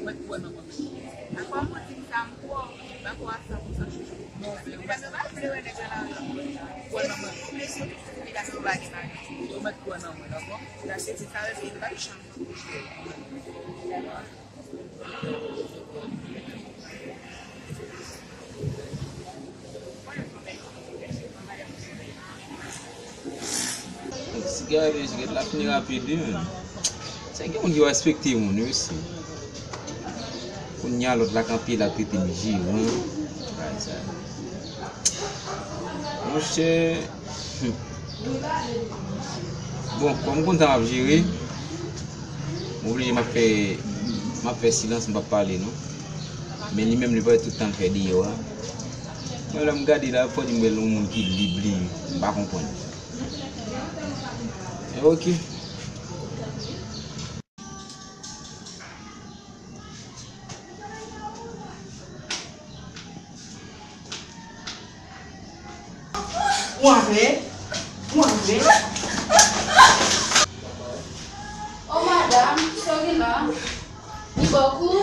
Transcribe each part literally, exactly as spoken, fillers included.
Mwen kwè nan mwen menm. Apa mwen di sa m kwè, m pa kwè a san pousan chouchou. Non, men ou pa vle wè nèg nan lari an. Kwè nan mwen. Ou mèt kwè nan mwen, dakò? Sa se ti sa, men li pa janm. Siga rejirèt la fini rapid wi menm. Se gen moun ki pa respekte moun wi isi. Kounye a lòt la kanpe l ap trete m jiran. Bagay sa. Monchè. Hmm. Bon, kòm m konn sa m ap jere, m oblije m ap fè, m ap fè silans, m p ap pale non. Men li menm li parèt tout tan l fè deyò a. Mwen lè m gade la, fò di m wè l yon moun ki lib li, m pa konprann. E oke. Ou antre? Ou antre? O madanm, sa w gen la? Li ba w kou?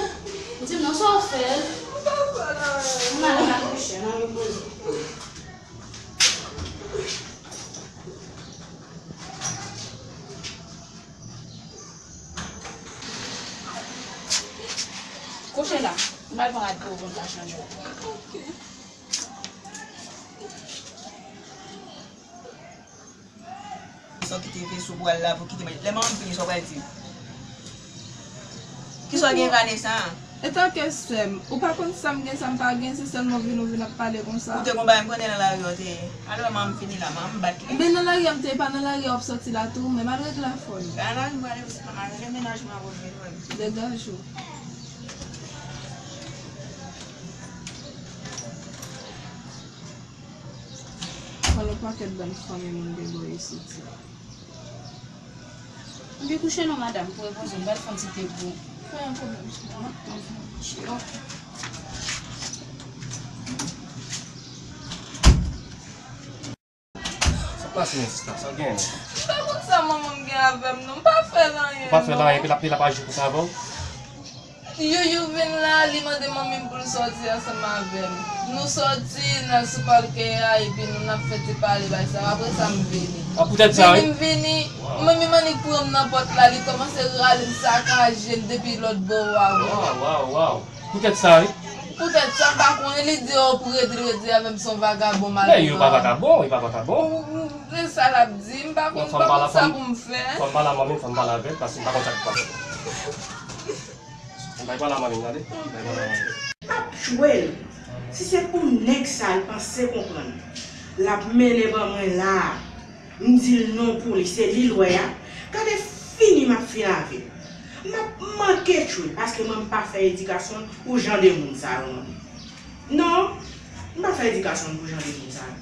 Di m non, sa w fè l? M pa fè l anyen. M al, m al kouche, m al repoze. Kouche la, m al pran rad pou ou pou m ka chanje w. Sa w kite veso pou al lave, ou kite manje. Lè manman m vini, sa w pral di? Kisa w gen Vanessa? Etanke sè m, ou pa konn sa m gen, sa m pa gen, se sèlman vin ou vin ap pale konsa. Ou te gon bagay m konnen nan lari a w te ye. Alò manman m fini la, manman m bat li. Ebyen nan lari a m te ye, pa nan lari a w ap sòti la tou, men m al regle afè w. Alò m prale, m al regle menaj mwen pou vin wè m. Degaje w. Pran yon pakèt bann fanmi moun gen bò isit la. Ann kouche non madanm, pou repoze, m pral fè yon ti te pou ou. Pa gen pwoblèm, cheri, m ap tann ou. Cheri, ok. Sa k pase men sista, sa w genyen menm? M pa konn sa manman m gen avè m non, m pa fè l anyen non. Ou pa fè l anyen, epi l ap, epi l ap aji konsa avè w? Youyou vin la, li mande manmi m pou l sòti ansanm avè m. Nou sòti, n al sou pakè a, epi nou, n ap fè ti pale bagay sa yo. Apre sa, m vini. A, poutèt sa, wi. Vini, m vini, manmi m annik pran m nan pòt la, li kòmanse rale m, sakaje m depi lòt bò a, wi. Waw, waw, waw. Poutèt sa, wi. Poutèt sa, m pa konnen, li di, o, pou redi, l redi avè m, se yon vagabon, malveyan. Men yo pa vagabon, yo pa vagabon. Ou, ou, se sa l ap di, m pa konn, m pa konn sa pou m fè. Fò m pale a manmi m, fò m pale avè l, paske m pa konn sa k ap pase. Bay pale a manmi m, tande. Bay pale a manmi m. M ap jwe l. Si se pou nèg sa l panse konprann, l ap mennen ban mwen la a. M di l non pou li, se li l wè a. Gade fini m ap fin avè l. M ap manke tchwe l, paske mwen m pa fè edikasyon pou jan de moun sa yo non. Non, m pa fè edikasyon pou jan de moun sa yo.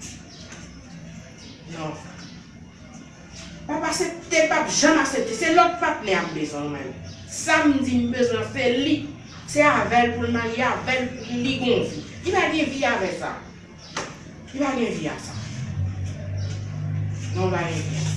Non. Papa se te p ap janm aksepte. Se lòt patnè a m bezwen mwen. Sa m di m bezwen se li. Se avè l pou l marye, avè l pou li gon vi. Li pa gen vi avè sa. Li pa gen vi a sa. Non, li pa gen vi a sa.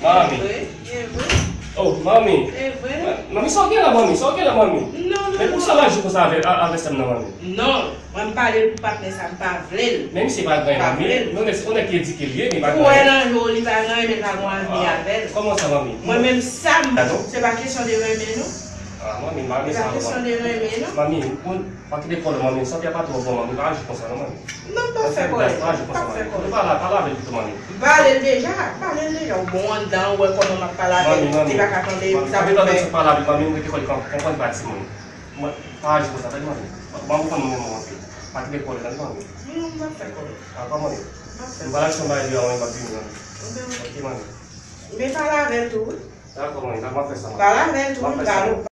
Manmi. Wi, byen vre. Oh, manmi. E vre. Manmi, sa w gen la, manmi? Sa w gen la, manmi? Non, non, non. Men pou sa w aji konsa avè, a, avè sè m nan, manmi? Non, mwen m pale l pou patnè sa, m pa vle l. Men misye pa gen anyen, manmi. Yon nèg, yon nèg ki edike l ye, men li pa gen anyen. Ou wè nan je w, li pa gen anyen, men l pa gen anvi avè l. Kòman sa, manmi? Mwen menm sa m, se pa kesyon de renmen, non. Ah, manmi, manmi, sa, manmi. Manmi, ou pa kite kòlè, manmi. Santya pa twò bon, manmi. Pa aji konsa, non, manmi. Non, pa fè kòlè. Pa aji konsa, manmi. Pa fè kòlè. Pale, pale avè l pito, manmi. Pale l deja, pale l deja. Ou bon anndan, ou wè kòman m ap pale avè l, li pa ka tande, sa pou fè. Manmi, manmi, pale avè l, manmi, ou rete kòlè, konprann pa timoun. Pa aji konsa, tande, manmi. Manmi, ou konn mwen, mwen, anpil. Pa kite kòlè, tande, manmi. Non, m pa fè kòlè. Ah, pa, manmi. M pa fè. M pale ak Samba, li a, mwen, m ap vini, manmi. Ok, manmi. Men pale avè l tou, wi. Dakò, manmi, m ap fè sa, manmi. Pale avè l tou, wi, m pale.